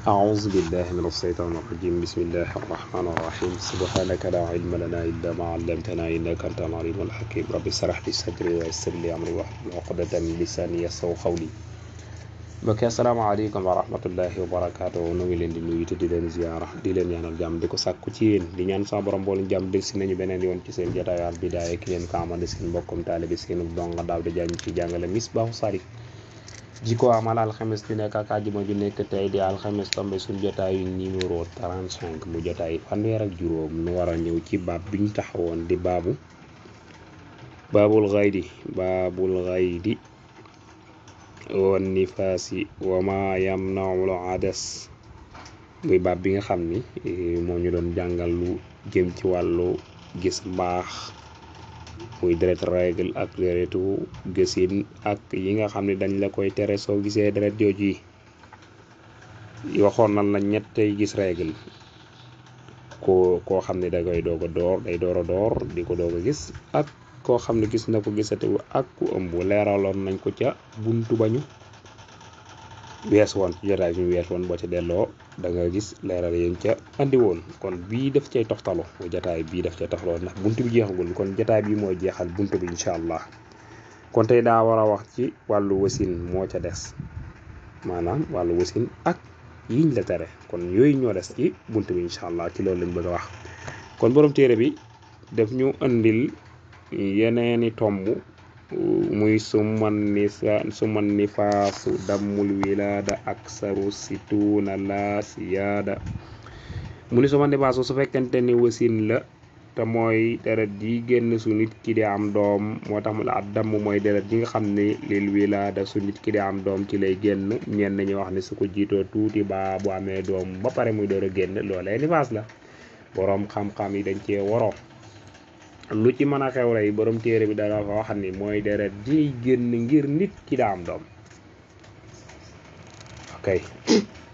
أعوذ بالله من الشيطان الرجيم بسم الله الرحمن الرحيم سبحانك لا علم لنا إلا ما علمتنا إنك أنت العليم الحكيم رب اشرح لي صدري ويسر لي أمري واحلل عقدة من لساني يفقهوا قولي mbokk yi asalaamaaleykum wa rahmatullahi wa barakaatu nu ngi leen di nuyu te di leen ziyaara di leen ñaanal jàmm di ko sàkku ci yéen di ñaan sama borom boolu jàmm del si nañu beneen yoon ci seen jotaay Al Bidaaya ki leen ko amande seen mbokkum taalibe seen donga daaw di jàng ci jàngale Misbaahu Salik jikko amal alxames di nekk ak àjjuma ju nekk tey di alxames tombe suñu jotaayu numéro 35 mu jotaay fanweer ak juróom nu war a ñëw ci baab bi ñu taxawoon di baabul xaydi wan nifaasi wa ma yamnaul adas muy baab bi nga xam ni moo ñu doon jàngal lu jëm ci wàllu gis mbaax muy deret règle ak deretu gësin ak yi nga xam ne dañ la koy tere soo gisee deret jooju yi waxoon nan la ñettay gis règle koo xam ne da koy doog a door di ko doog a gis ak koo xam ne gis na ko gisatewu ak ku ëmb leeraloon nañ ko ca buntu bañu wees woon ci jotaay bi ñu wees woon boo ca delloo da nga gis leeral yéen ca andi woon kon bii daf cay toxtalu jotaay bii daf cay toxtaloo ndax buntu bi jeexagul kon jotaay bi mooy jeexal buntu bi incha allah kon tey daa war a wax ci wàllu wasin moo ca des maanaam wàllu wasin ak yiñ la tere kon yooyu ñoo des ci buntu bi incha allah ci loolu lañ bëgg a wax kon borom téere bi daf ñu andil yeneeni tomb muy suman nifaasu dammul wilaada aksaru situna la siyaada mu ni suman nifaasu su fekkente ni wasin la te mooy deret ji génn su nit ki di am doom moo tax mu la at damm mooy deret ji nga xam ne lil wilaada su nit ki di am doom ci lay génn ñenn ñi wax ne su ko jiitoo tuuti ba bu amee doom ba pare muy door a génn loolee nifaas la boroom xam-xam yi dañ cee waroo lu ci mën a xew rey borom téere bi dara fa wax ni mooy deret ji génn ngir nit ki daa am doom ok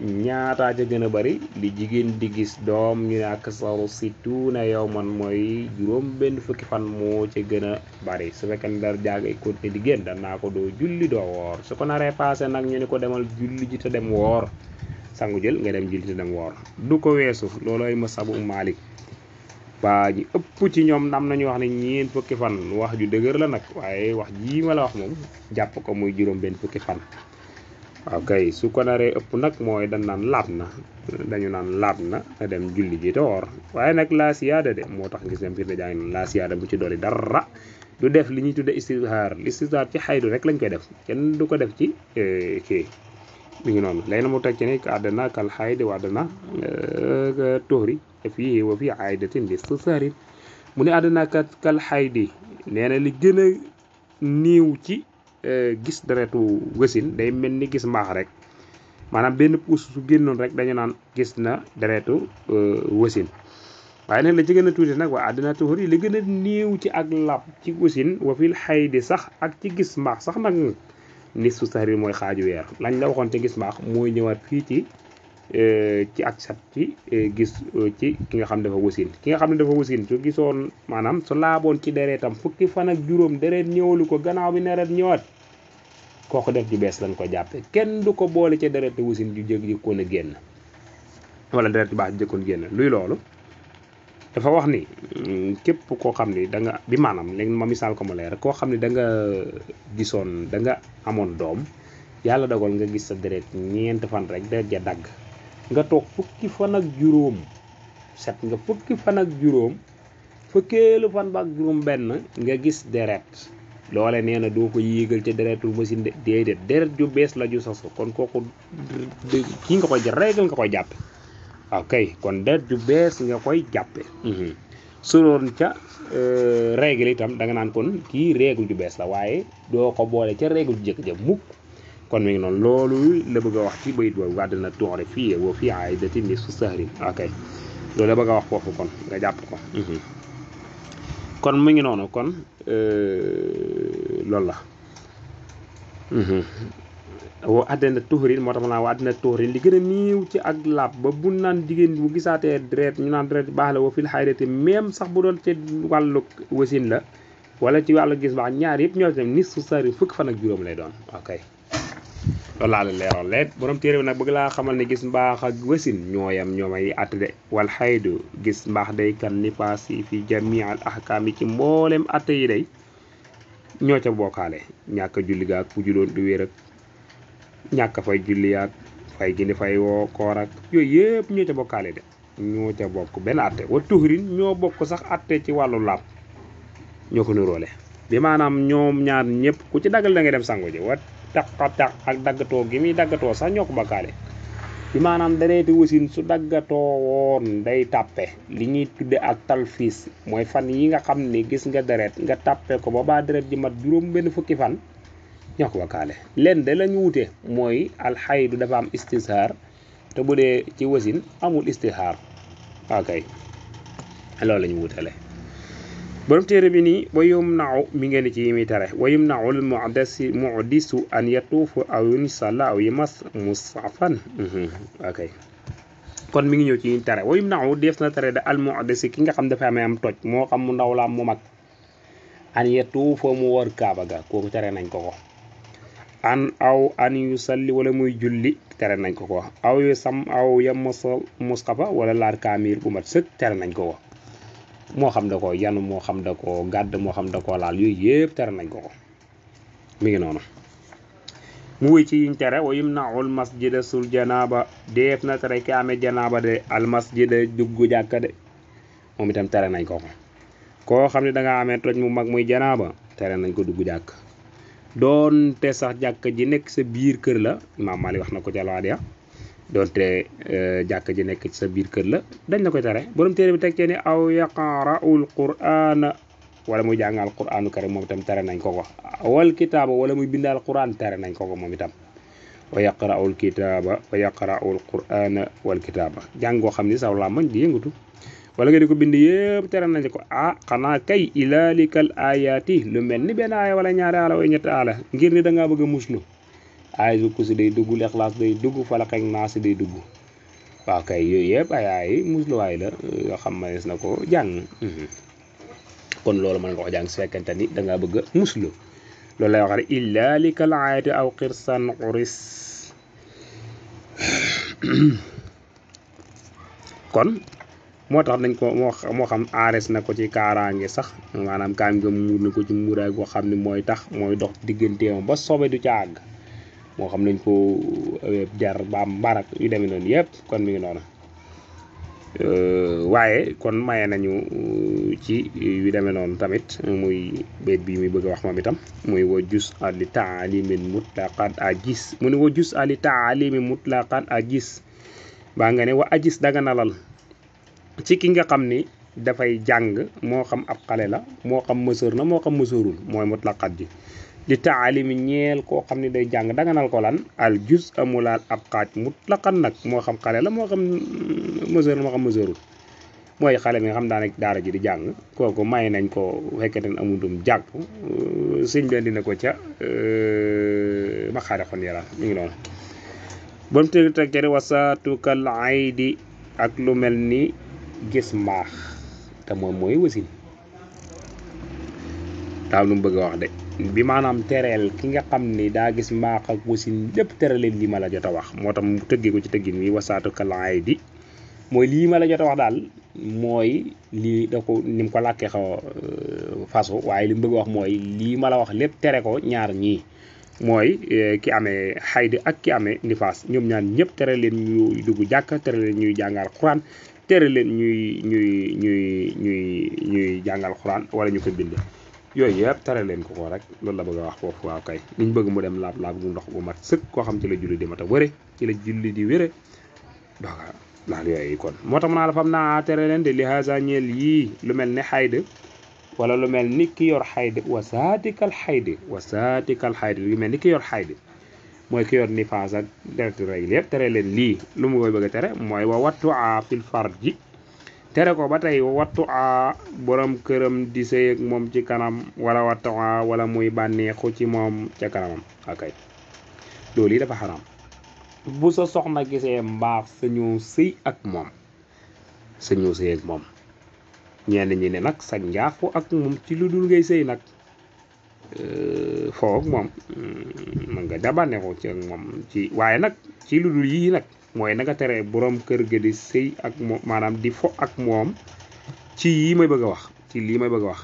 ñaataa ca gën a bari li jigéen di gis doom ñu ne ak saru situna yow man mooy juróom benn fukki fan moo ca gën a bari su fekkee ne dara jaagay continuer di génn danaa ko doo julli doo woor su ko naree passé nag ñu ne ko demal julli ji te dem woor sangu jël nga dem julli te dem woor du ko weesu loolooy masabu Maalik waa ñi ëpp ci ñoom am nañu wax ne ñeen fukki fan wax ju dëgër la nag waaye wax jii ma la wax moom jàpp ko muy juróom benn fukki fan waaw kay su ko naree ëpp nag mooy dañu naan laab na nga dem julli ji te woor waaye nag laa siyaada de moo tax gis ne fii da jàng laa siyaada bu ci dolli dara du def li ñuy tudde istizhaar ci xaydu rek lañ koy def kenn du ko def ci kii mi ngi noonu léegi na mu teg ci ne àddina kal xaydi wa àddina tóori fii wa fii aydatin li istizhaarin mu ne àddina kal xaydi nee na li gën a niiw ci gis deretu wasin day mel ni gis mbaax rek maanaam benn puus su génnoon rek dañu naan gis na deretu wasin waaye nag la ci gën a tuuti nag waa àddina tóori li gën a niiw ci ak lab ci wasin wa fil xaydi sax ak ci gis mbaax sax nag nisfu sahri mooy xaaju weer lañ la waxoon te gis mbaax mooy ñëwaat fii ci ak sat ci gis ci ki nga xam dafa wasin ki nga xam ne dafa wasin su gisoon maanaam su laaboon ci deretam fukki fan ak juróom deret ñëwalu ko gannaaw bi deret ñëwaat kooku def ju bees lañ ko jàppe kenn du ko boole ca deret wasin ju jëkkoon a génn wala deret ju baax jëkkoon génn luy loolu dafa wax ni képp koo xam ni da nga bi maanaam léegi ma misaal ko mu leer koo xam ne da nga gisoon da nga amoon doom yàlla dogal nga gis sa deret ñeent fan rek deret ja dagg nga toog fukki fan ak juróom set nga fukki fan ak juróom fukkeelu fan ba ak juróom benn nga gis deret loole nee na doo ko yéegal ca deretu machine déedéet deret ju bees la ju sosu kon kooku kii nga koy jël régal nga koy jàppe waaw kay kon deret ju bees nga koy jàppe su doon ca règle itam da nga naan kon kii règle ju bees la waaye doo ko boole ca règle ju jëkk ja mukk kon mi ngi noonu loolu la bëgg a wax ci bayit boobu àddina tuuxre fii wa fii aydatin nisfu sahrin ok loolu la bëgg a wax foofu kon nga jàpp ko kon mi ngi noonu kon loolu la wa àddina tuuxrin moo tax ma naa wa àddina tuuxrin li gën a niiw ci ak laab ba bu naan jigéen bu gisaatee deret ñu naan deret baax la wa fil xaydati même sax bu doon ci wàllu wasin la wala ci wàllu gis baax ñaar yëpp ñoo ci nisfu sahrin fukki fan ak juróom lay doon ok laa la leeral leen borom téere bi nag bëgg laa xamal ne gis mbaax ak wasin ñooyam ñoomay àtte de wal xaydu gis mbaax day kan nifaas yi fi jamii al ahkaam yi ci mboolem àtte yi day ñoo ca bokkaale ñàkk a julli gaak fu juloon du wér ak ñàkk fay julli ak fay gi ni fay woo koor ak yooyu yëpp ñoo ca bokkaale de ñoo ca bokk benn àtte wa tuhrin ñoo bokk sax àtte ci wàllu laab ñoo ko nuróole bi maanaam ñoom ñaar ñëpp ku ci daggal da ngay dem sangu ji wa taq ak daggatoo gi muy daggatoo sax ñoo ko bokkaale bi maanaam dareeti wasin su daggatoo woon day tàppe li ñuy tudde ak talfiis mooy fan yi nga xam ne gis nga deret nga tàppe ko ba baa deret ji mat juróom benn fukki fan ñoo ko bokkaale leen de la ñu wute mooy alxaydu dafa am istishaar te bu dee ci wasin amul istishaar ok loolu la ñu wutale borom téere bi nii wa yumna'u mi ngeen ci yi muy tere wa yumna'u al mu'disu an yatuufu aw yunsalla aw yamas musafan ok kon mi ngi ñëw ci yi tere wa yumna'u def na tere de al mu'disi ki nga xam dafa amee am toj moo xam mu ndaw la mu mag an yatuufa mu war kaaba ga kooku tere nañ ko ko an yusalli wala muy julli tere nañ ko ko aw yu sam aw yamas musqafa wala laar kaamir bu mat sëkk tere nañ ko ko moo xam da ko yanu moo xam da ko gàdd moo xam da ko laal yooyu yëpp tere nañ ko ko mi ngi noonu mu wéy ci yiñ tere wa yumna'ul masjida sul janaaba def na tere ki amee janaaba de al masjida dugg jàkka de moom itam tere nañ ko ko koo xam ne da nga amee toj mu mag muy janaaba tere nañ ko dugg jàkk doonte sax jàkk ji nekk sa biir kër la Imaam Maalik wax na ko ca Laadiya doonte jàkk ji nekk ci sa biir kër la dañ la koy tere borom téere bi teg cee ni aw yaqra'ul qur'ana wala muy jàngal qur'anu karim moom itam tere nañ ko ko wal kitaaba wala muy bindal qur'an tere nañ ko ko moom itam wa yaqra'ul kitaaba wa yaqra'ul qur'ana wal kitaaba jàng goo xam ni saw làmmañ di yëngatu wala nga di ko bind yëpp tere nañ ko xanaa kay ilaalikal ayaati lu mel ni benn aaya wala ñaari aala wala ñetti aala ngir ni da ngaa bëgg a muslu aay su kursi day dugg Ixlaas day dugg Falaq ak Naas day dugg waaw kay yooyu yëpp ay musluwaay la yoo xam ne na ko jàng kon loolu mën nga ko jàng su fekkente ni da ngaa bëgg a muslu loolu lay wax rek illa likal ayati aw xirsan uris kon moo tax nañ ko moo xam aares na ko ci kaaraange sax maanaam kaam nga muur na ko ci muuraay goo xam ne mooy tax mooy dox digganteem ba sobe du ca àgg moo xam nañ ko jar ba mbarak yu demee noonu yëpp kon mi ngi noonu waaye kon maye nañu ci yu demee noonu tamit muy béet bi muy bëgg a wax moom itam muy wa jus ali taalimin mutlaqan a gis mu ne wa jus ali taalimi mutlaqan a gis baa nga ne wa ajis daga nalal ci ki nga xam ni dafay jàng moo xam ab xale la moo xam mësër na moo xam mësërul mooy mutlaqat ji li taalimi ñeel koo xam ne day jàng daganal ko lan al juz amulaal ab xaaj mutlaqan nag moo xam xale la moo xam mësër na moo xam mësërul mooy xale bi nga xam daanaka daara ji di jàng kooku may nañ ko fekkete ne amutum jàpp sëñ bi dina ko ca maxaare xon yàlla mi ngi noonu ba mu teg cere wasaatukal aydi ak lu mel ni gis mbaax te moom mooy wasin taaw lu mu bëgg a wax de bi maanaam tereel ki nga xam ni daa gis mbaax ak wasin lépp tereleen lii ma la jot a wax moo tax mu tëggee ko ci tëggin wi wasaatukal aydi mooy lii ma la jot a wax daal mooy lii da ko ni mu ko làkkee xaw a façon waaye li mu bëgg a wax mooy lii ma la wax lépp tere ko ñaar ñii mooy ki amee xaydi ak ki amee nifaas ñoom ñaar ñëpp tere leen ñuy dugg jàkk tere leen ñuy jàngal xuraan tere leen ñuy jàngal xuraan wala ñu ko bind yooyu yëpp tere leen ko rek loolu la bëgg a wax foofu waaw kay liñ bëgg mu dem laab bu ndox bu mat sëkk koo xam ci la julli di mat a wëre ci la julli di wére doga laal yooyu kon moo tax mën naa la fam naa tere leen de li haasa ñeel yii lu mel ne xaydi wala lu mel ni ki yor xaydi wasaatikal xaydi lu mel ni ki yor xaydi mooy ki yor nifaas ak deretu rey lépp tere leen lii lu mu koy bëgg a tere mooy wa wattu a fil farji tere ko ba tey wa wattu a borom këram di sëy ak moom ci kanam wala wattu a wala muy bànneexu ci moom ca kanamam akay loolu yi dafa xaram bu sa soxna gisee mbaax sañoo sëy ak moom ñenn ñi ne nag sa njaaxu ak moom ci lu dul ngay sëy nag foog moom mën nga ja bànneexu ci moom ci waaye nag ci lu dul yii nag mooy na nga tere borom kër ga di sëy ak moom maanaam di fo ak moom ci yii may bëgg a wax ci lii may bëgg a wax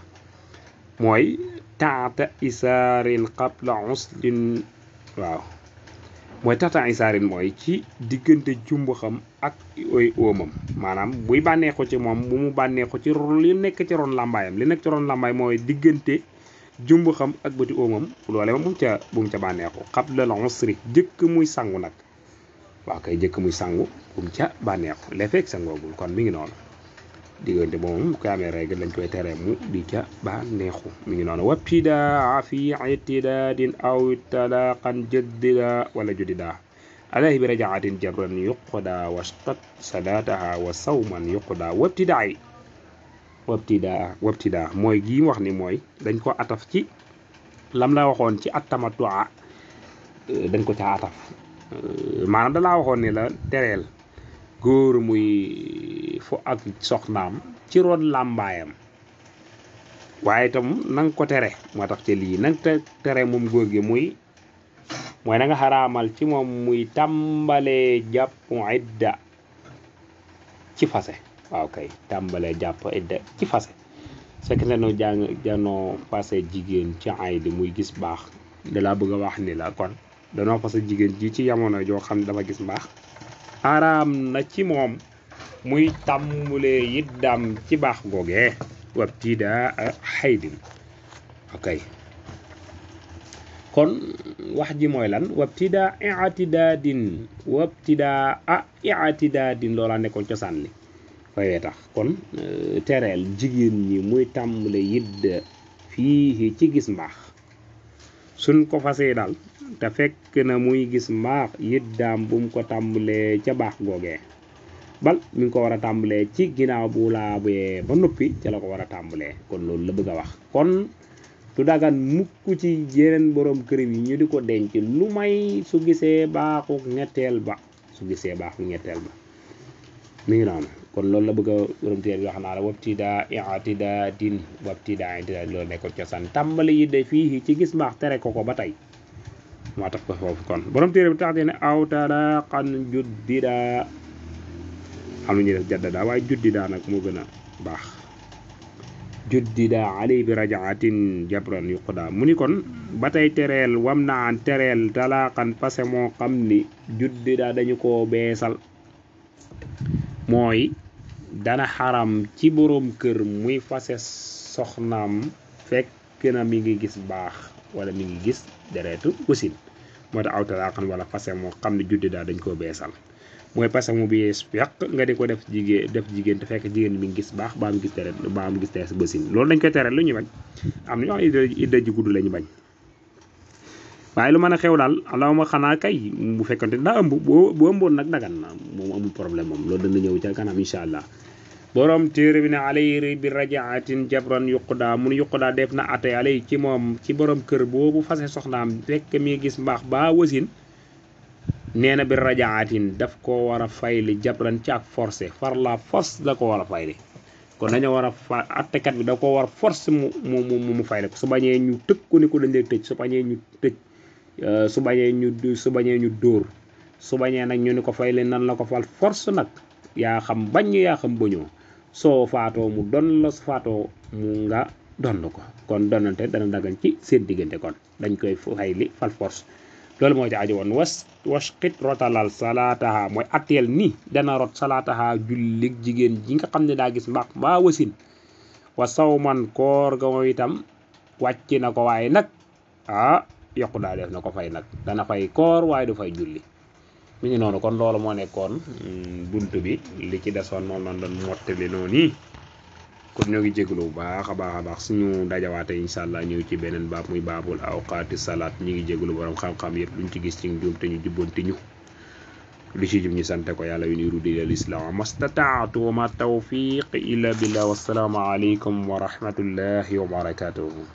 mooy taata isaarin qabla uslin waaw mooy taata isaarin mooy ci diggante jumbu xam ak oy oomam maanaam buy bànneexu ci moom bu mu bànneexu ci li nekk ci ron làmbaayam li nekk ci ron làmbaay mooy diggante jumbu xam ak bëti oomam loole moom bu mu ca bànneexu qabla al usri jëkk muy sangu nag waaw kay jëkk muy sangu bu mu ca bànneexu le fekk sangoogul kon mi ngi noonu diggante moom ko amee règle lañ koy tere mu di ca bànneexu mi ngi noonu wabtidaa fi itidaadin aw talaqan jaddida wala juddida alayhi bi rajaatin jabran yuqda wasqat salataha wa sawman yuqda wabtidaa mooy gii wax ni mooy dañ ko ataf ci lam la waxoon ci attamattua dañ ko ca ataf maanaam dalaa waxoon ni la tereel góor muy fo ak soxnaam ci ron làmbaayam waaye itam nanga ko tere moo tax ci lii nanga tere moom góor gi mooy na nga xaraamal ci moom muy tàmbalee jàpp idda ci fase waaw kay tàmbalee jàpp idda ci fase fekk ne no janoo fase jigéen ci aydi muy gis baax dalaa bëgg a wax ni la kon danoo fase jigéen ji ci jamono joo xam ne dafa gis baax araam na ci moom muy tàmbulee yiddam ci baax googee wabtidaa xaydin ok kon wax ji mooy lan wabtidaa i'tidaadin loola nekkoon cosaan li fayee tax kon tereel jigéen ñi muy tàmbule yidd fii ci gis mbaax suñ ko fasee daal te fekk na muy gis mbaax yiddaam bu mu ko tàmbalee ca baax googee bal mi ngi ko war a tàmbalee ci ginnaaw bu laabee ba noppi ca la ko war a tàmbalee kon loolu la bëgg a wax kon du dagan mukk ci yeneen borom kër yi ñu di ko denc lu may su gisee baaxu ñetteel ba mi ngi noonu kon loolu la bëgg a borom téer bi wax naa la wabtidaa i'tidaadin loolu nekkoon cosaan tàmbale yidde fii ci gis mbaax tere ko ba tey moo tax ko foofu kon borom téere bi tax ne aw talaqan juddida xam nañu def jaddada waaye juddida nag moo gën a baax juddida alay bi rajaatin jabran yuqda mu ni kon ba tey tereel wam naan tereel talaqan passé moo xam ni juddida dañu ko beesal mooy dana xaram ci borom kër muy fase soxnaam fekk na mi ngi gis baax wala mi ngi gis deretu wasin moo tax aw talaqan wala fase moo xam ne juddida dañ koo beesal mooy parce que mu bees yàq nga di ko def jigéen te fekk jigéen mi ngi gis baax baa mu gis deret baa mu gis deret basin loolu dañ koy tere lu ñu bañ am na ñoo xam idda ji gudd la ñu bañ waaye lu mën a xew daal allahuma xanaa kay bu fekkante daa ëmb boo ëmboon nag dagan na moom amul problème moom loolu dana ñëw ca kanam incha allah borom téere bi ne alayhi bi rajaatin jabran yuqda mun yuqda def na ate alay ci moom ci borom kër boobu fase soxnaam fekk mi gis mbaax ba wasin nee na bi rajaatin daf ko war a fayli jabran ci ak forcé far la force da ko war a fayli kon dañoo war a attekat bi da ko war force mu fayli ko su bañee ñu tëj ko ni ko dañ lay tëj su bañee ñu tëj su bañee ñu dóor su bañee nag ñu ni ko fayli nan la ko fal force nag yaa xam bañ yaa xam bañoo soo faatoo mu don la su faatoo mu nga donn ko kon donante dana dagan ci seen diggante kon dañ koy fayli fal force loolu moo ci aju woon wasqit rotalal salaataha mooy atteel ni dana rot salaataha jullig jigéen ji nga xam ne daa gis mbaax ba wasin wa sawman koor ga mooy itam wàcc na ko waaye nag yokku daa def na ko fay nag dana fay koor waaye du fay julli mi ngi noonu kon loolu moo nekkoon buntu bi li ci desoon noonu noonu doon mottali noonu nii kon ñoo ngi jégalu bu baax a baax suñu dajawaate incha allah ñëw ci beneen baab muy baabul awqaati salaat ñi ngi jégalu borom xam-xam yëpp luñ ci gis ci njuum te ñu jubbanti ñu li ci jub ñu sante ko yàlla yu ni rudi al islam mastataatu wa ma tawfiq illa billah wassalaamu aleykum wa rahmatullahi wa barakatuhu